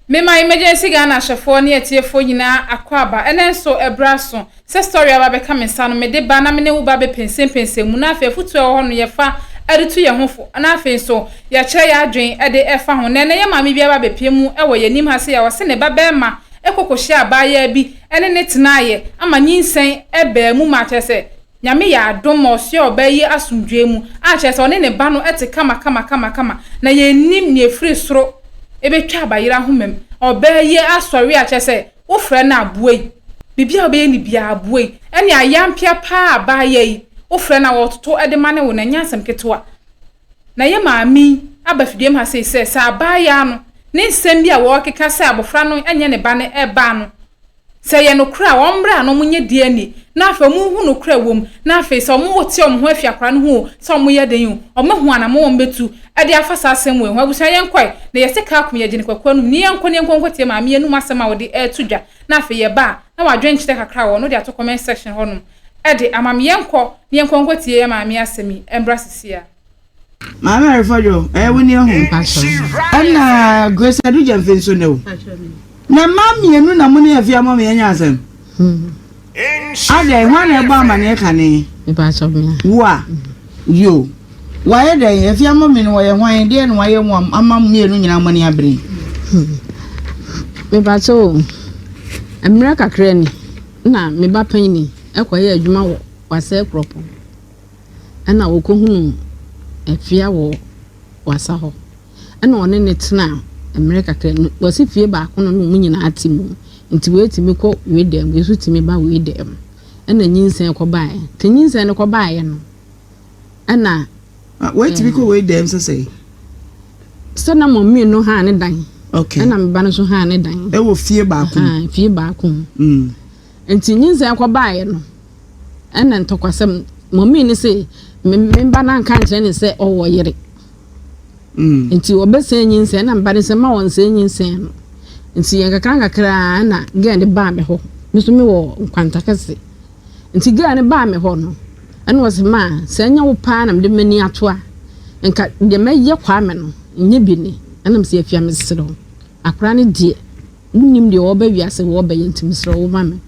Mema Emergency Ghana ahwɛfoɔ ne atiefoɔ nyinaa akwaaba. Ɛnɛ nso ɛberɛ aso sɛ story aba bɛka me nsa no mede ba na me ne wo ba bɛpɛnsɛmpɛnsɛm mu na afei afotuo a ɛwɔ hɔ no yɛfa de tu yɛn ho fo na afei nso yɛkyerɛ yɛn adwene de ɛfa ho. Na ɛnɛ yɛn maame bi aba abɛpue mu wɔ yɛn anim ha sei a ɔse ne ba barima kɔ kɔhyia abaayaa bi ne no tenaeɛ ama nyinsɛn baa mu ma kyerɛ sɛ Nyame yɛ adom ma ɔsoɛ ɔbaa yi asomdwoeɛ mu a kyerɛ sɛ ɔne ne ba no te kama kama kama kama na yɛnnim nea ɛfiri soro bɛtwa abayerɛ ahoma mu. Ɔbaa yi asɔre a kyerɛ sɛ wofrɛ no a buei, biribi a wobɛyɛ no biara buei, ɛne ayampea paa abaayaa yi wofrɛ no a ɔtoto de ma ne wo no ɛnyɛ asɛm ketewa. Na yɛ maame yi aba fidua mu ha sei sɛ sɛ abaayaa no ne nsɛm bi a wɔrekeka sɛ abɔfra no nyɛ ne ba no ba no Sɛ ɛyɛ nokorɛ a, wɔmmra na wɔnyɛ DNA, na afei wɔnhu nokorɛ a ɛwɔ mu, na afei sɛ wɔte wɔn ho afi akwadaa no ho o, sɛ wɔyɛ dɛn o, wɔahu anammɔn a wɔbɛtu de afa saa asɛm wei ho. Abusua, yɛnkɔ ɛ, na yɛse kaa kum yɛgye no kwaku anum, ne yɛnkɔ na yɛnkɔ nkɔtie maame yi anum asɛm a ɔde reto dwa, na afei yɛba a, na w'adwenkyerɛ kakra wɔ hɔ no wode ato comment section hɔnom de ama me. Yɛnkɔ na yɛnkɔ nkɔtie yɛn maame yi asɛm yi mmra seesei ara. Maame Arifɔdwo, ɛyɛ wo ni ɛho. Ɛna Grace Adu Gyamfi nso ne wo. Na mmaa mmienu na mo ne Afia mɔ me anya asɛm. Adɛn, hwan na ɛbɔ amaneɛ kane? Wo a? Yo. Wayɛ dɛn? Afia mɔ me no wɔyɛ hwan? Deɛ na wayɛ mo ama mo mmienu nyinaa mo ani abere? Mepakyɛ o, mmerɛ kakra ni na me ba panyin kɔyɛ adwuma wɔ Wasɛe Kuropɔn. Ɛnna okohunuu Afia wɔ wasa hɔ. Ɛnna ɔne no tenaa mmerɛ kakra. Wɔse fie baako no na wɔn nyinaa te mu. Nti wei tumi kɔ wei dan mu, wei nso tumi ba wei dan mu. Ɛnna nyinsɛn kɔbaeɛ. Nti nyinsɛn no kɔbaeɛ no, ɛnna. Wei tumi kɔ wei dan mu sɛ sɛn? Sɛ na mo mmienu haa ne dan. Okay. Ɛnna me ba no nso haa ne dan. Ɛwɔ fie baako mu. Fie baako mu. Nti nyinsɛn kɔbaeɛ no, ɛna ntɔkwasɛm, mɔmii no se me me ba no anka ankyerɛ ne sɛ ɔwɔ yere. Mm. Nti ɔbɛsɛn nyinsɛn na me ba no sɛ ma ɔnsɛn nyinsɛn no. Nti yɛn kakra nkakra na girl no baa me hɔ. Me nso mewɔ nkwanta kɛse. Nti girl no baa me hɔ no, ɛna ɔse ma sɛ ɛnyɛ wo paa na mede m'ani ato a, nka deɛ mɛyɛ Kwame no, nyɛ bi ni. Ɛna mese Afia mesrɛ wo, akora no deɛ Wonnim deɛ wɔreba wiase wɔrebɛyɛ nti mesrɛ wo ma me.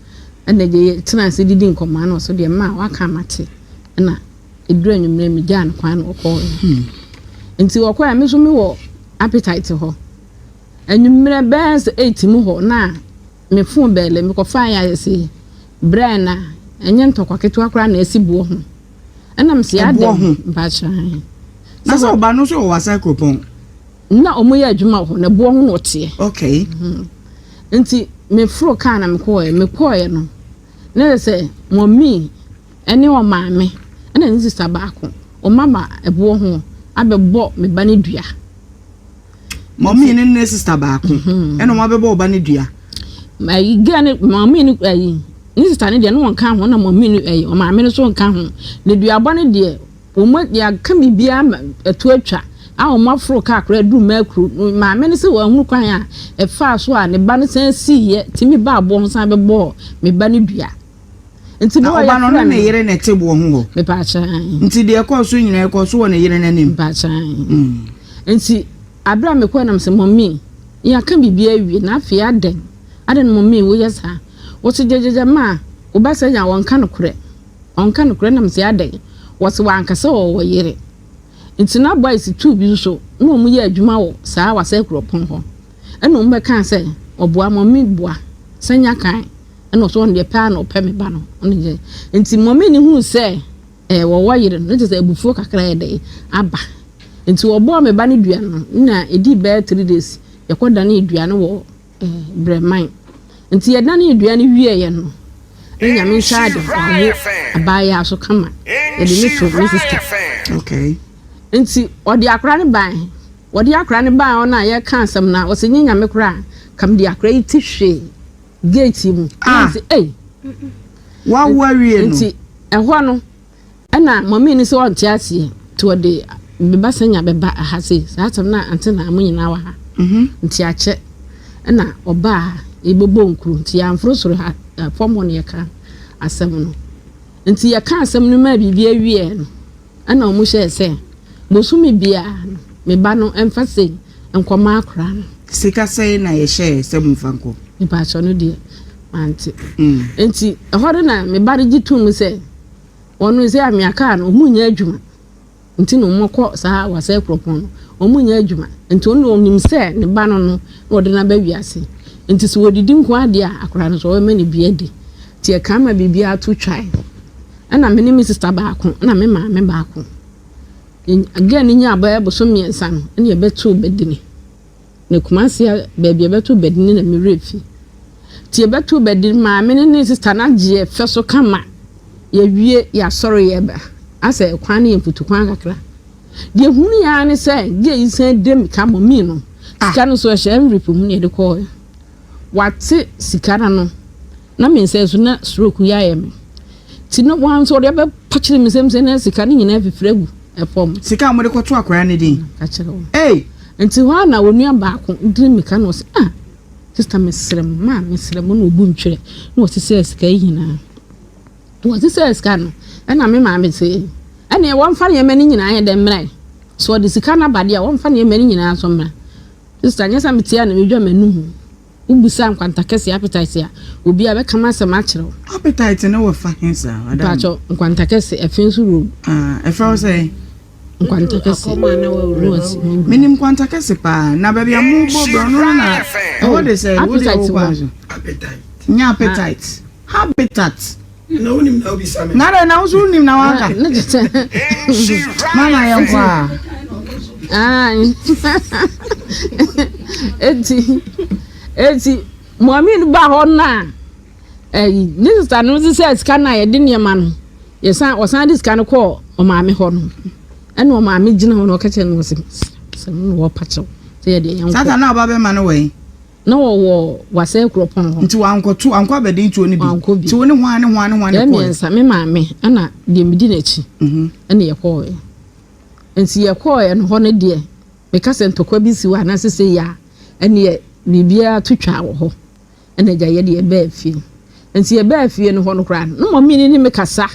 Ɛna deɛ yɛtenaa ase didi nkɔmmɔ ana ɔso deɛ maa waka mate. Ɛna ɛduru anwummerɛ megyaa no kwan na ɔkɔɔeɛ. Hmm. Nti ɔkɔɔeɛ me nso mewɔ appetite hɔ. Anwummerɛ bɛyɛ sɛ 8 mu hɔ na me phone bɛɛle mekɔfaeɛ ayɛ sɛ berɛ na ɛnyɛ ntɔkwa ketewa koraa na asi boɔ ho. Ɛna mesɛ adɛn mpakyerɛ. Na sɛ ɔba no nso wɔ wasa kuropɔn. Na ɔmo yɛ adwuma wɔ hɔ na ɛboɔ ho na ɔteɛ. Okay. Mm-hmm. Nti me foro kaa na me kɔɔɛ me kɔɔɛ no na yɛ sɛ mɔmi ɛne ɔmaame ɛna ne sista baako ɔmo aba ɛboɔ ho abɛbɔ me ba ne dua. Mɔmi ne ne sista baako mm-hmm. ɛna ɔmo abɛbɔ ɔba ne dua. Ayi gɛɛ ne mɔmi ne ayi ne sista ne deɛ ne wɔn ka ho na mɔmi ne ayi ɔmaame no so nka ho ne duabɔ ne deɛ. Wɔaka biribiara ma ɛto atwa a wɔaforo kaa koraa aduru Mercury. Maame no sɛ wanhunu kwan a ɛfaa so a ne ba no san siiɛ tumi baa boɔ ho san bɛbɔɔ me ba no dua. Nti na ɔba no ne ne yere na ɛte boɔ ho hɔ. Mepaakyɛn. Nti deɛ ɛkɔɔ so nyinaa ɛkɔɔ so wɔ ne yere n'anim. Mepaakyɛn. Mm. Nti abere a mekɔɛ nam sɛ mɔmi yɛaka biribiara awie na afei adɛn adɛn na mɔmi woyɛ saa wɔte gyɛgyɛgyɛ maa wo ba sɛ nya wɔnka nokorɛ. Ɔnka nokorɛ na mese adɛn? Wɔse wanka sɛ ɔwɔ yere. Nti na boys tuu bi nso na wɔn yɛ adwuma wɔ saa Wasai kuropɔn hɔ. Ɛna wɔn bɛkaa sɛ ɔboa mummy boa sɛ nya kan ɛna ɔso ɔno deɛ pɛ ara na ɔpɛ me ba no. Ɔno deɛ nti mummy no huu sɛ ɛɛ wɔwɔ yere no na kyerɛ sɛ abufuo kakra yɛ dɛn aba. Nti wɔbɔɔ me ba no dua no na ɛdii bɛyɛ 3 days yɛkɔ danee dua no wɔ Brɛman. Nti yɛdanee dua no wieeɛ no, na Nyame nsa ade wawo abaayaa so kama. Yɛde no to me sista. Okay. Nti ɔde akora no bae. Wɔde akora no bae ɔno a yɛka asɛm no a, ɔsɛ nye Nyame koraa ka mede akora yi ti hwee gate yi mu. Ah. Nti ei. Wawo awie no. Nti ɛhɔ no Ɛna mummy no sɛ ɔnte aseɛ nti ɔde me ba sanya bɛba ha sei saa asɛm no ante na mo nyinaa wɔ ha mhm. nti akyɛ ɛna ɔbaa ha yɛbɛbɔ nkuro nti yɛamforo soro ha fam hɔ no yɛka asɛm no nti yɛka asɛm no maa biribi awieɛ no ɛna ɔmo hyɛɛ sɛ bosome biara no me ba no ɛmfa sei nkɔma akora no. Sika sɛn na yɛhyɛɛ sɛ momfa nkɔ? Mepaakyɛw no deɛ mante. Nti ɛhɔ no na me ba no gye toom sɛ wɔn sɛ amea kaa no wɔn nyɛ adwuma nti na wɔn kɔ saa wasɛe kuropɔn no wɔn nyɛ adwuma nti ɔno ɔnim sɛ ne ba no no na ɔde no aba wiase nti sɛ wɔdidi nko adeɛ a akwadaa no so ɔbɛma no bi adi nti ɛka ma biribiara to twae ɛna me ne me sista baako ɛna me maame baako girl no nyaa bɛyɛ bosom mmiɛnsa no ɛna yɛbɛtoo bɛdini. Na Kumasi a baabi a yɛbɛto bɛdi no na me werɛ fi. Nti yɛbɛto bɛdi no maame ne ne sista no agye yɛ fɛ so kama. Yɛwie yɛasɔre yɛba. Asɛ kwan no yɛ mfutukwan kakra. Deɛ ehunu yɛ ara ne sɛ gye yi san de mika mɔmii no. Sika no nso ɛhyɛ envelope mu na yɛde kɔɔɛ. Wate sika no ano na me nsa so na stroke yi ayɛ me. Nti na wɔn nso wɔde abɛpakyere me nsam sɛ na sika no nyinaa fifiri agu fam. Sika a wɔde kɔto akwadaa no din. Ka kyerɛ wɔn. Ei! Nti hɔ ara na onua baako de mmirika na ɔse ah sista mesrɛ mo maa mesrɛ mo na ɔbu ntwerɛ na ɔsesɛɛ sika yi nyinaa. Wɔsesɛɛ sika no ɛna me maame se ɛneɛ wɔmfa nneɛma no nyinaa yɛ dɛ mmra sɛ ɔde sika no aba deɛ a wɔmfa nneɛma no nyinaa nso mmra. Sista nyɛ sɛ mete a na medwa m'anum. Wobisa nkwanta kɛse appetite a, obiara bɛka m'asɛm akyerɛ wo. Appetite no wɔ fa he saa? Mpakyɛw, nkwanta kɛse, ɛfe nso road. Ah, ɛfrɛ wo sɛn? Nkwanta kɛse. Menim nkwanta kɛse paa, na baabi a mobɔ borɔno no na ɛhɔ de sɛ wode Appetite wɔ wɔ. kwan so. Appetite. Nyɛ appetite. Habitat. Na wonim na wobisa me. Na dɛn na wo nso wonim na wanka. Ne te sɛ. Mama yɛn kɔ a. Eti eti maame no ba hɔ no a ɛyi ne sista no sɛ sika no a yɛde nneɛma no yɛsan ɔsan de sika no kɔɔ ɔmaame hɔ no ɛna ɔmaame gyina hɔ na ɔka kyerɛ no sɛ sɛ no na wɔpa kyɛw sɛ yɛde yɛn kɔ. Sata na ɔba bɛma no wɔ yi. Na wɔwɔ Wasɛe kuropɔn hɔ. Nti wankɔto wankɔ abɛden tuo no bi. Wankɔ bi. Nti wo ne hwan ne hwan ne hwan na Yɛn ɛkɔɛ? mmiɛnsa, me maame ɛna deɛ medi n'akyi ɛna yɛkɔɔɛ. Nti yɛkɔɔɛ no hɔ no deɛ, meka sɛ ntɔkwa bi si hɔ anaasɛ sei a, ɛneɛ biribiara to twaa wɔ hɔ. Ɛna agya yɛde yɛbaa fie. Nti yɛbaa fie no hɔ no koraa no, na mɔmee no ne me kasa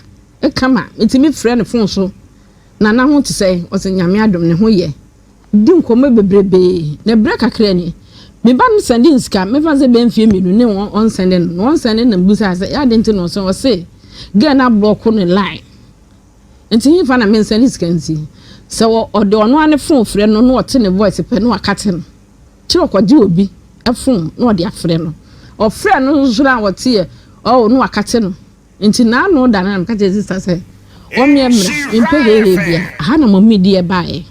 kama. Metumi frɛ no fon so, Nana ho te sɛn? Ɔse Nyame adom ne ho yɛ. Di nkɔmmɔ bebrebee, na berɛ kakra ni, me ba no sɛnde me sika, memfa no sɛ bɛyɛ mfeɛ mmienu ne ɔnsɛnde no, na ɔnsɛnde no na mebisaa sɛ, adɛn nti na ɔsɛn, ɔse girl no ablɔko ne line, nti hefa na mensɛnde sika nti, sɛ ɔde ɔno ara ne phone frɛ no na ɔte ne voice pɛ na wakate no, kyerɛ ɔkɔgye obi phone na ɔde afrɛ no, ɔfrɛ no nso na ɔteɛ, oh na wakate no. Nti n'ano da no na meka kyerɛ sista sɛ ɔmmeɛ mmra, mempɛ heihei bia, aha na mɔmi deɛ baeɛ,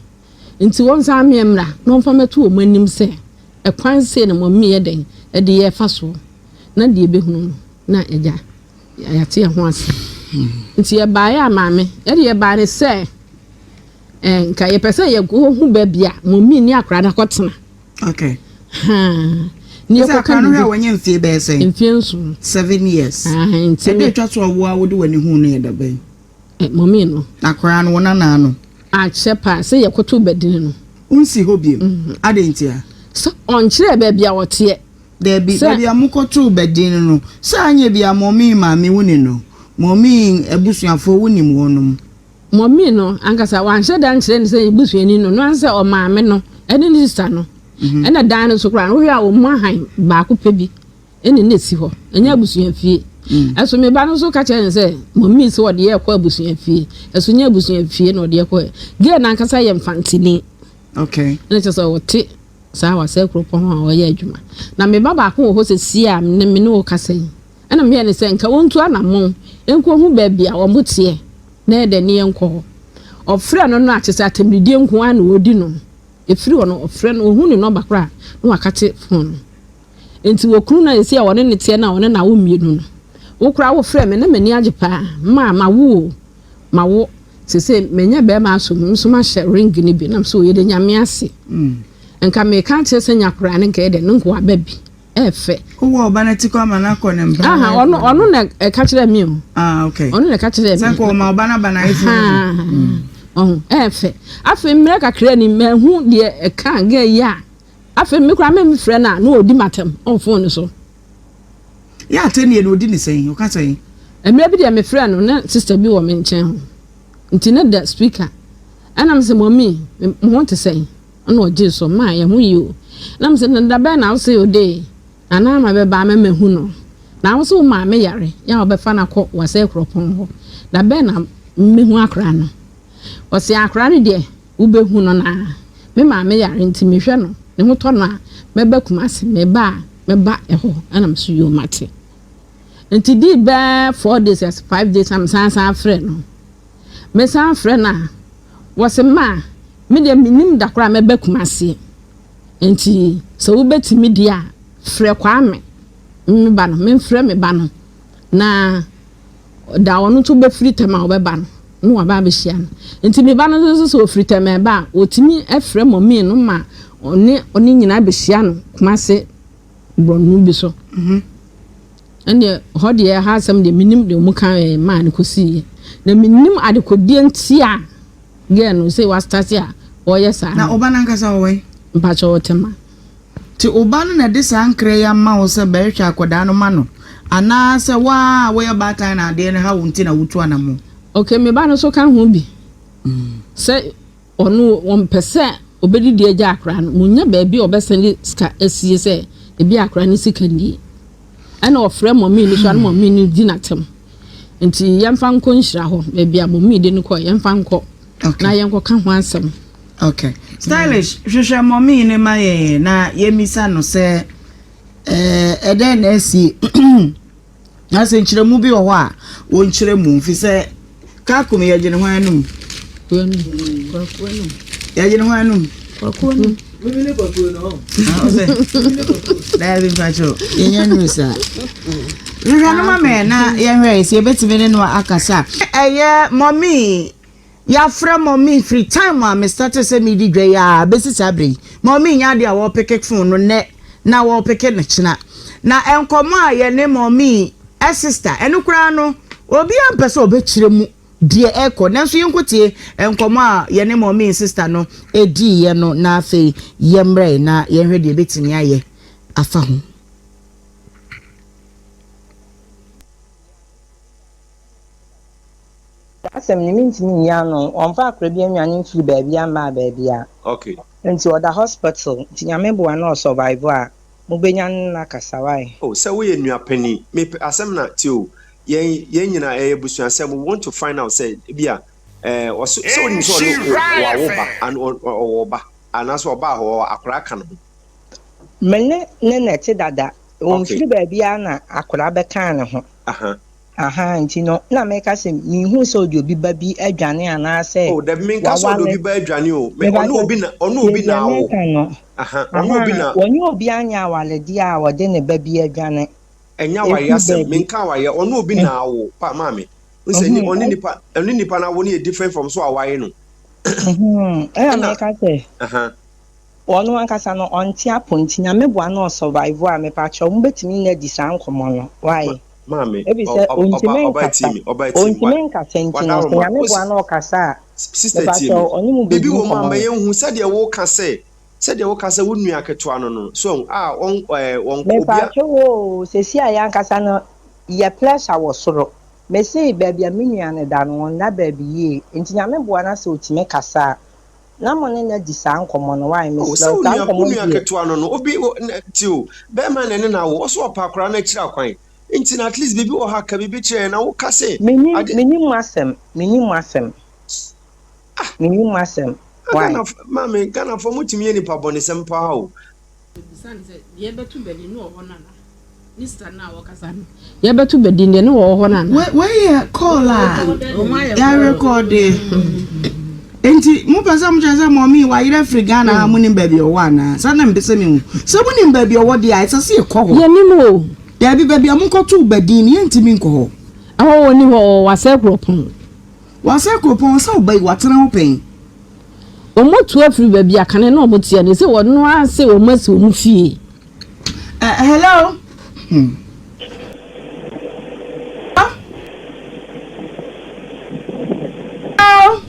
nti ɔnsan mmeɛ mmra na ɔmfa mɛto wɔn anim sɛ ɛkwan sei na mɔmi yɛ dɛn ɛde yɛ fa soɔ, na deɛ ɛbɛhunu no na agya yɛate yɛn ho ase. Nti yɛbaeɛ a maame yɛde yɛbaa ne sɛ eh, nka yɛpɛ sɛ yɛkɔhu baabi a mɔmi ne akwadaa no akɔtena. Okay. Haa. Ne Sɛ akora no hwɛ a wɔnyɛ mfie bɛyɛ sɛn? Mfie nson. Seven years. Nti ɛde atwa so a wo a wode w'ani hu no yɛ da bɛn? Mɔmi no. Akora no wɔn nana no. Akyɛ paa sɛ yɛkoto bɛdini no. Wonsi hɔ biem. Adɛn ntia? Sɛ ɔnkyerɛ baabi a ɔteɛ. Dabi, baabi a mokɔtoo bɛdini no sɛ anyɛ bi a mɔmi maame wo ni no mɔmi abusuafoɔ wonim wɔnom. Mummy no ankasa wanhyɛ da ankyerɛ no sɛ yɛn busuani no, ɛno ara ne sɛ ɔmaame no ne ne sista no. Ɛna dan no so koraa no, wohwɛ a wɔn mu ahan baako pɛ bi ɛna na ɛsi hɔ, ɛnyɛ abusuafie. Ɛso me ba no nso ka kyerɛ no sɛ mummy sɛ ɔde yɛ kɔ abusuafie, ɛso nyɛ abusuafie na ɔde yɛ kɔ. Girl no ankasa yɛ mfantini. Okay. Ɛna kyerɛ sɛ ɔte saa wasɛ kuropɔn hɔ a ɔyɛ adwuma. Na me ba baako wɔ hɔ sɛsie a me ne wo kasa yi. Ɛna meyɛɛ no sɛ nka ɔntu anammɔn nkɔhu baabi a wɔteɛ na ɛyɛ dɛn ne yɛnkɔ hɔ. Ɔfrɛɛ no no a kyerɛ sɛ atɛmdidie nko ara na ɔredi no. Ɛfiri hɔ no ɔfrɛ no, ɔhu ne nɔmba koraa a na wakate fon no. Nti wɔ kunu no a ɛsei a ɔne no teɛ no a ɔne no awo mmienu no, wo koraa wofrɛɛ me na m'ani agye paa. Maa mawo o, mawo. Seesei manya barima aso mu, me nso mahyɛ ring no bi na mesɛ o yɛda Nyame ase. Nka meka akyerɛ sɛ nya koraa no nka ɛyɛ dɛn no nka waba bi. Ɛfɛ. Wowɔ ɔba no ti kɔ ama no akɔ ne mpa. Aha, ɔno ɔno na ɛka kyerɛ mi o. Ah, okay. Ɔno na ɛka kyerɛ mi. Sɛ nka ɔma ɔba no aba na ayɛ funu. Ɔho, ɛfɛ. Afei mmerɛ kakra ni mahu deɛ ɛka gɛ yi a. Afei me koraa me frɛ no a na ɔdi m'atɛm ɔwɔ phone no so. Yɛ atɛnie no ɔdi ne sɛn? Ɔka sɛn? Mmerɛ bi deɛ me frɛ no na sister bi wɔ me nkyɛn hɔ. Nti na da speaker. Ɛna me sɛ mɔmi, mo ho te sɛn? Ɛna ɔgyee so, maa yɛn ho yie o. Na mese no da bɛn na wose ode Nana Ama bɛba ama mahu no? Na wose wo maame yare yɛ a wɔbɛfa no akɔ Wasɛe kuropɔn hɔ. Da bɛn na mɛhu akora no? Ɔse akora no deɛ wobɛhu no na me maame yare nti mehwɛ no, ne ho tɔ no a mɛba Kumasi, meba a mɛba ɛhɔ. Ɛna mese yoo mate. Nti dii bɛɛ 4 days as 5 days na mesan san frɛ no. Mesan frɛ no a wɔse ma me deɛ mennim da koraa mɛba Kumasi. Nti sɛ wobɛtumi deɛ a frɛ Kwame me ba no, memfrɛ me ba no na da ɔno nso bɛfiri tɛm a ɔbɛba no na waba abɛhyia no. Nti me ba no nso sɛ ɔfiri tɛm ɛba a, ɔtumi frɛ mɔmii no ma ɔne ɔne nyinaa bɛhyia no Kumase borɔno bi so. Ɛnneɛ hɔ deɛ ɛha asɛm deɛ menim deɛ ɔmo ka maa no kɔsiiɛ. Na menim adekodeɛ nti a girl no sɛ wastate a ɔyɛ saa Na no. ɔba no ankasa ɔwɔ he? Mpakyɛ ɔwɔ Tema. Nti wo ba no na ɛde saa nkra yi ama wo sɛ bɛhwehwɛ akwadaa no ma no anaa sɛ wo ara a woyɛ baatan na adeɛ no ha wo nti na wotu anammɔn? Okay, me ba no nso ka ho bi sɛ ɔno ɔmpɛ sɛ ɔbɛdidi agya akwadaa no, monnya baabi a ɔbɛsɛnde sika asie sɛ ebi akwadaa no sika nie. Ɛna ɔfrɛ mɔmii no so a na mɔmii no di n'atɛm. Nti yɛmfa nkɔ nhyira hɔ, baabi a mɔmii de no kɔɛ, yɛmfa nkɔ na yɛnkɔka ho asɛm. Okay. Stylish, hwehwɛ mɔmii no ma yɛn na yɛmmisa no sɛ ɛdɛn na asi na sɛ nkyerɛmu bi wɔ hɔ a wɔnkyerɛ mu fi sɛ kakum yɛgyene hwan anum? Yɛgyene hwan anum? Daabi mpakyɛw yɛnyɛ nuru saa. Hwehwɛ no ma me na yɛnhwɛ sɛ yɛbɛtumi ne no akasa. Ɛyɛ mɔmii Yɛafrɛ Mummy firi time a me starte sɛ meredi dwa yi ara bɛsi saa berɛ yi. Mummy nyɛ adeɛ a wɔpeke phone no nnɛ na wɔpeke no kyena. Na nkɔmmɔ a yɛne Mummy sister, ɛno koraa no obiara mpɛ sɛ ɔbɛkyerɛ mu deɛ ɛrekɔ. Nanso yɛnkɔtie nkɔmmɔ a yɛne Mummy sister no diiɛ no na afei yɛmmrɛ na yɛnhwɛ deɛ yɛbɛtumi ayɛ afa ho. Saa asɛm no mentumi nyi ano, wɔmfa akora bi anwane mfiri baabia mmaa baabia. Okay. Nti ɔda hospital, nti Nyame boa na ɔsurvive a, mobɛnya ne no akasa wai. Oh sɛ woyɛ nua panin me pɛ asɛm na tie o yɛn yɛn nyinaa ɛyɛ abusuasɛm we want to find out sɛ ebia ɛɛ ɔso sɛ wonim sɛ ɔne wawo ba an ɔwɔ ba anaasɛ ɔbaa hɔ ɔwɔ akwadaa ka ne ho. Me ne ne na ɛte dada, Okay. ɔmfiri baabiara na akwadaa bɛkaa ne ho. Aha. Ahaa, nti no, na meka sɛ, Minhuu sɛ ɔde obi ba bi adwane anaasɛ Oh, dabi, menka sɛ ɔde waware. obi ba adwane o. Me, ɔne Mepakyɛw, obi na, ɔne tie obi deɛ na awo. meka no. Aha, ɔne obi Ahaa, na. wɔne obi anyɛ awaredeɛ a ɔde ne ba bi adwane. Ɛnyɛ awareɛ Ɛfiri asɛm, baabi. menka awareɛ, ɔne obi na awo, pa, maame. Wohu sɛ ni, Mhm, ɔne nipa, ɔne nipa no awo no yɛ different from so aware no. mhm, ɛna Ɛna, meka sɛ, aha. Ɔno ankasa no ɔnte apɔ nti Nyame boa na ɔsurvive a mepakyɛw mobɛtumi ne no adi saa nkɔmmɔ no why? Maame, Efisɛ ɔba ɔntumi ɔba nkasa tie me, ɔba tie me, ɔntumi nkasa nti no sɛ wadaroma, Nyame boa na ɔkasa a sister tie me, mepakyɛw ɔne mo biribi bɛdi wɔ mu a nkɔmmɔ ma no. yɛnhu sɛdeɛ woka sɛ, sɛdeɛ woka sɛ wo nua ketewa no no, so ahu, a ɔn ɛɛ wɔn obia. Mepakyɛw oo sɛsi a yɛn ankasa no yɛ pressure wɔ soro mese baabi a me nua no da no ɔnna baabi yie nti Nyame boa na sɛ ɔtumi kasa a Na mo ne no adi saa nkɔmmɔ no, why? Oh, Mesrɛ sɛ wo, wo saa nua, wo nkɔmmɔ yi nua deɛ. ketewa no no, obi, o, na, tie o, bɛrima na ɛne no awo, ɔso ɔpɛ akwadaa no akyiri akwan, nti no at least biribi wɔ hɔ a, ka biribi kyerɛ yɛn, na woka sɛ, Mennim, ade. mennim mo asɛm, mennim mo asɛm, Ah, mennim mo asɛm, na why? Ghana, maame, Ghanafoɔ motumi yɛ nipa bɔnesɛm paa o. Mebisa no sɛ, Deɛ ɛbɛto bɛdi no wɔ hɔ no anaa? Ne sista no a wɔkasa no, Deɛ ɛbɛto bɛdi deɛ ne wɔ hɔ no anaa? Wei yɛ call a yɛarekɔde. Nti mopɛ sɛ mokyerɛ sɛ mɔmi wayerɛ afiri Ghana ha monim baabi ɔwɔ anaa? Saa na mepɛ sɛ mehu. Sɛ monim baabi ɔwɔ deɛ a ɛsɛ sɛ yɛkɔ hɔ. Yɛnim o. Daabi baabi a mokɔtoo badin no yɛntumi nkɔ hɔ. Ɛhɔ wɔnni hɔ, ɔwɔ Wasɛe kuropɔn. Wasɛe kuropɔn sɛ ɔba yi watena hɔ pɛn. Wɔatu afiri baabi a kane na wɔteɛ no, sɛ wɔn ara se wɔn asi wɔn fie. Uh, hello. Hmm. Hello.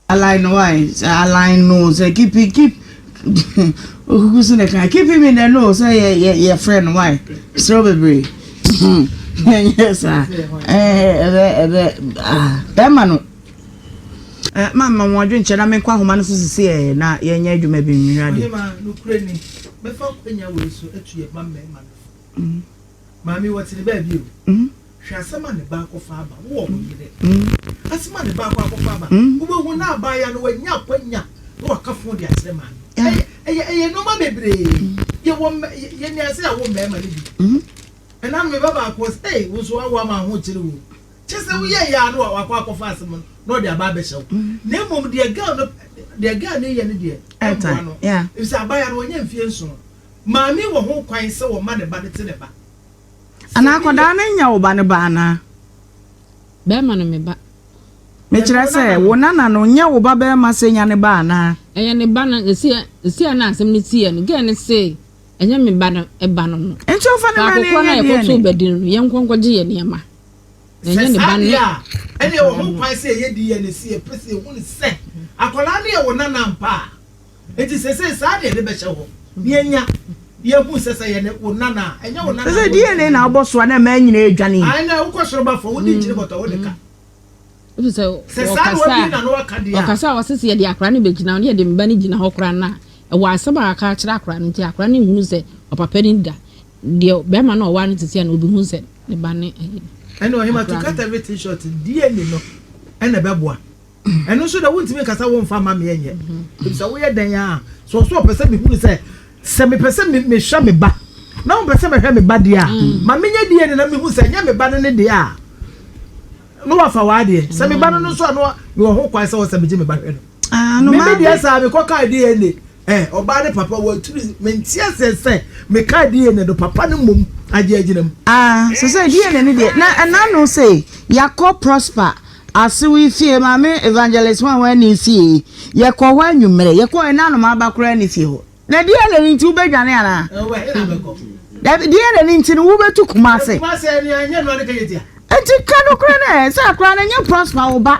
Align no why? Sɛ align no sɛ keep it keep okuku so na kan keep him in the know sɛ yɛ yɛ yɛ frɛ no why? Srɛ bebree. Ɛnyɛ saa. Ɛbɛ ɛbɛ ah bɛrima no. Ma ma wɔn adwenkyɛ na menkɔ ahoma no so sisi ɛ na yɛnyɛ adwuma bi nwura de. Ɔhema nokorɛ ni mɛfa nkwanya wei so atu yɛn mma mmarima no fo. Maame wɔte ne baabi o. Hwɛ asɛm a ne ba akɔfa aba. Wowɔ wo yere. Asɛm a ne ba akɔ akɔfa aba. Wobɛhu na abaayewa no wanya akwanya na waka fon de akyerɛ maame. Ɛyɛ ɛyɛ ɛyɛ nneɛma bebree. Yɛwɔ mmɛ yɛn ase a wo mmarima no bi. Ɛna no me ba baako ɔsɛ ei wo nso wawo ama ho kyere wo. Kyɛ sɛ woyɛ yɛ a na wakɔ akɔfa asɛm no na ɔde aba abɛhyɛ wo. Na mmom deɛ girl no deɛ girl no yɛ no deɛ ɛmmoa no. Efisɛ abaayewa no wanya mfie nson. Maame wɔ ho kwan sɛ ɔma ne ba no te ne ba. Anaa akwadaa no nyɛ wo ba no ba anaa? Bɛrima no me ba. Mekyerɛ sɛ, wo nana no nyɛ wo ba bɛrima sɛ nya ne ba anaa? Ɛyɛ ne ba no, ɛsi a na asɛm no siiɛ no, girl no se ɛnyɛ me ba no ba no no. Nti ɔfa ne mmra Faako na korɔ no a ɛnyɛ yɛkɔtoo DNA. bɛdi no no, yɛnkɔ nkɔgye yɛn nneɛma. Na Sɛ ɛnyɛ ne saa ba deɛ ne a, ɛnneɛ wɔ akwadaa ho no. kwan sɛ yɛyɛ DNA sɛ yɛpɛ sɛ yɛhu no sɛ akwadaa no yɛ wo nana ampa a. Enti seesei saa na yɛde bɛhyɛ hɔ, na yɛanya, yɛahu sɛ sɛ yɛ ne wo nana a, ɛnyɛ wo nana Sɛ a DNA na wobɔ so a na mmaa nyinaa adwane yi. Ae na wokɔ soro ba fam, wodi nkyene bɔtɔ, wode ka. Wofi sɛ Sɛ saa na wɔkasa wabue a, n'ano aka deɛ a. wɔkasa a wɔse sɛ yɛde akora no bɛgyina hɔ na yɛde mba no gyina hɔ koraa no a, ɛwɔ asɛm a wɔaka akyerɛ akora no nti akora no nhunu sɛ ɔpapa no da. Deɛ bɛrima no a ɔware no te sɛ no ɔbɛhu sɛ ne ba ne ayi no. Ɛne ɔhema to Akora cut no. everything short, DNA no ɛna ɛbɛboa. Ɛno nso deɛ wontumi nka sɛ womfa mma me ɛnyɛ. Efisɛ woyɛ dɛn ara a, sɛ ɔso ɔpɛ sɛ mehunu sɛ, sɛ mepɛ sɛ mehwɛ me ba, na wompɛ sɛ mehwɛ me ba deɛ a, ma menyɛ DNA na mehu sɛ ɛnyɛ me ba no ne deɛ a, na wafa w'adeɛ. Sɛ me ba no no nso a, na mewɔ ho kwan sɛ ɔsɛ megye me ba hwɛ no. Ah, no Me me ma deɛ saa mekɔ kaa DNA eh, ɔbaa ne papa wɔatiri mente aseɛ sɛ mekaa DNA no papa no mmom agye agyina mu. Ah, sɛ sɛ DNA no deɛ na ɛna no sɛ yakɔ Prosper Asew yi fie maame Evangelist hwan hwan ne fie yɛkɔ hɔ anwummerɛ yɛkɔ ɛna no ma aba koraa ne fie hɔ na DNA no nti wobɛdwane anaa? Dabi DNA no nti no wobɛtu Kumase. Nti ka no korɛ no ɛ sɛ akora no nyɛ Prosper wo ba.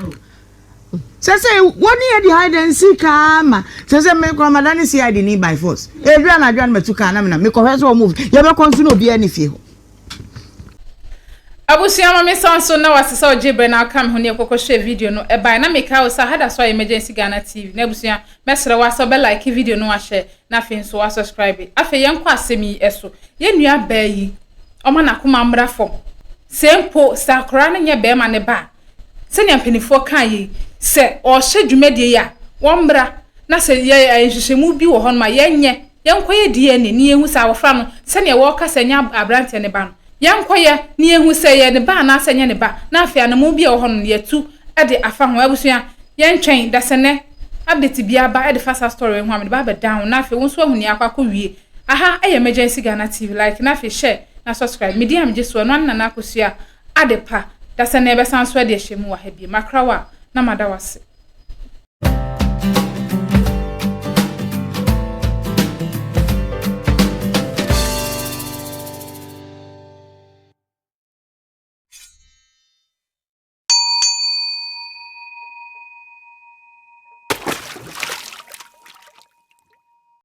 Sɛ sɛ wɔne yɛ di hide and seek aa ma sɛ sɛ me kora madane CID ni by force. Ɛduru anadwo a na matu kaa na menam mekɔhwɛ sɛ wɔn yɛbɛkɔ nso na obiara ne fie hɔ. Abusua ma me san so na wase sɛ ɔgye berɛ na ɔka me ho ne yɛkɔkɔ hwɛ video no ɛbae na mekae wo sɛ aha da so ayɛ emergency Ghana TV na abusua mɛsrɛ wo asɛ wobɛ like video no wahyɛ na afei nso wa subscribe afei yɛnkɔ asɛm yi ɛso yɛn nua baa yi ɔma n'akoma mmra fam sɛ mpo sɛ akwaraa no nyɛ bɛrima ne ba a Sɛnea mpanimfoɔ kaeɛ yi, sɛ wɔrehyɛ dwumadie yi a, wɔmmra na sɛ yɛ nhwehwɛmu bi wɔ hɔnom a, yɛnyɛ. Yɛnkɔyɛ DNA na yɛnhu sɛ abɔfra no, sɛdeɛ wɔreka sɛ ɛnyɛ aberanteɛ no ba no, yɛnkɔyɛ na yɛnhu sɛ ɛyɛ ne ba anaasɛ ɛnyɛ ne ba, na afei anammɔn bi a ɛwɔ hɔ no, yɛatu de afa ho. Abusua, yɛntwɛn da sɛ nnɛ update biara ba de fa saa story yi ho a, mede ba abɛdan wo na afei wo nso woahu nea akɔ akɔwie. Aha yɛ Emergency Ghana TV, like na afei share na subscribe. Me din a megye soɔ, ɛno ara ne Nana Akosua Adepa, da sɛ nnɛ yɛbɛsan nso adi ahyia mu wɔ ha bio. Makra wo a, na mada wo ase.